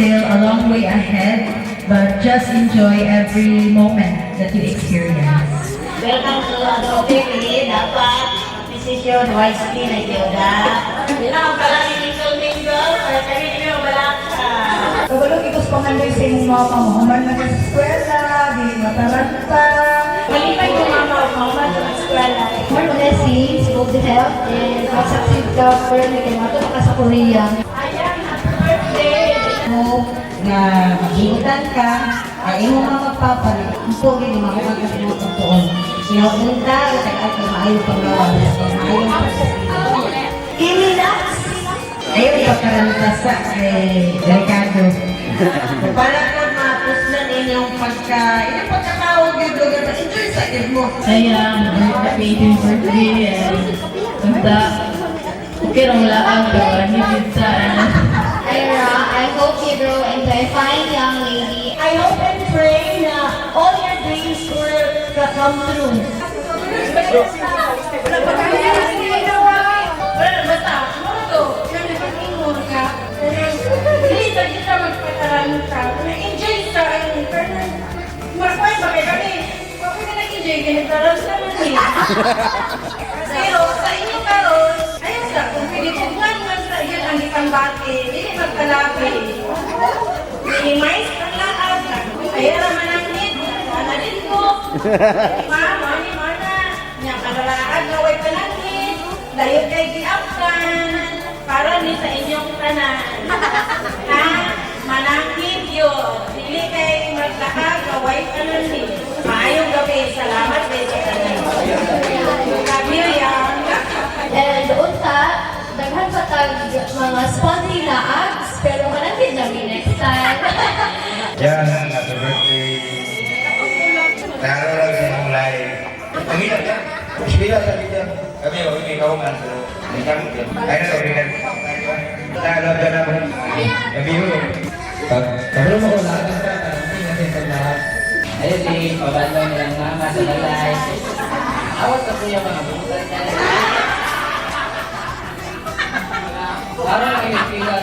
still a long way ahead, but just enjoy every moment that you experience. Welcome to adultery. Dapat decision wisely na gyud. Dili ang palagi mingle mingle para kami dili wala ka. Kabalo kita sa pangandoy sa imong mama, mahuman man ka sa eskwela, dili mataranta. Malipay ko mama, mahuman sa eskwela. More blessings, good health, and mag-succeed ka pero kay mato ka sa Korea. Ayan, happy birthday! Mo nga maghiutan ka ay imong mga papa po gid mahuman ka sa imong pagtuon. Sinaunta kay ay maayo panglawas, maayo. Kimi na! Ayaw pagkarantasa kay delikado. Para ko mapuslan inyong pagka, inyong pagkatawag yun, lugar, enjoy sa gyud mo. Kaya, happy 18th birthday and unta, okay rong laag, pero hindi sa Ira, I hope you grow into a fine young lady. I hope and pray na all your dreams will come true. Wala na, basta. Mura to. Nang ka. Dili sa kita magpataranta. Enjoy sa ang parang makuha ba kay kami? Okay na nag-enjoy kay nagtaranta man eh. Pero sa inyo karon, ayun sa kung pwede tugman man sa yun ang gitambati, dili magkalaki. Minimize ang laag. Ayaw naman ang need. Ana din ko. Mama, ni mana. Nya kanalaag nga way pananghid. Dayon kay giaptan para ni sa inyong tanan. Ha? Mananghid yun. Dili kay maglaag nga way pananghid. Maayong gabi. Salamat kay sa tanan. Love you, Yang. And unta, daghan pa tag mga sponty laags, pero mananghid na mi next time. Yan, happy birthday. Naro lang sa imong life. Ang hirap yan. Eskwela sa bigyan. Kami, okay, may kauman. So, may kami. Ay, na, okay na. Nalo ka na mo. Gabi ho. Pag kabalo mo ko lahat ng kanta, hindi natin pag lahat. Ayun si pabandang nilang mama sa balay. Awat ka kuya mga butan na. Para lang yung pila,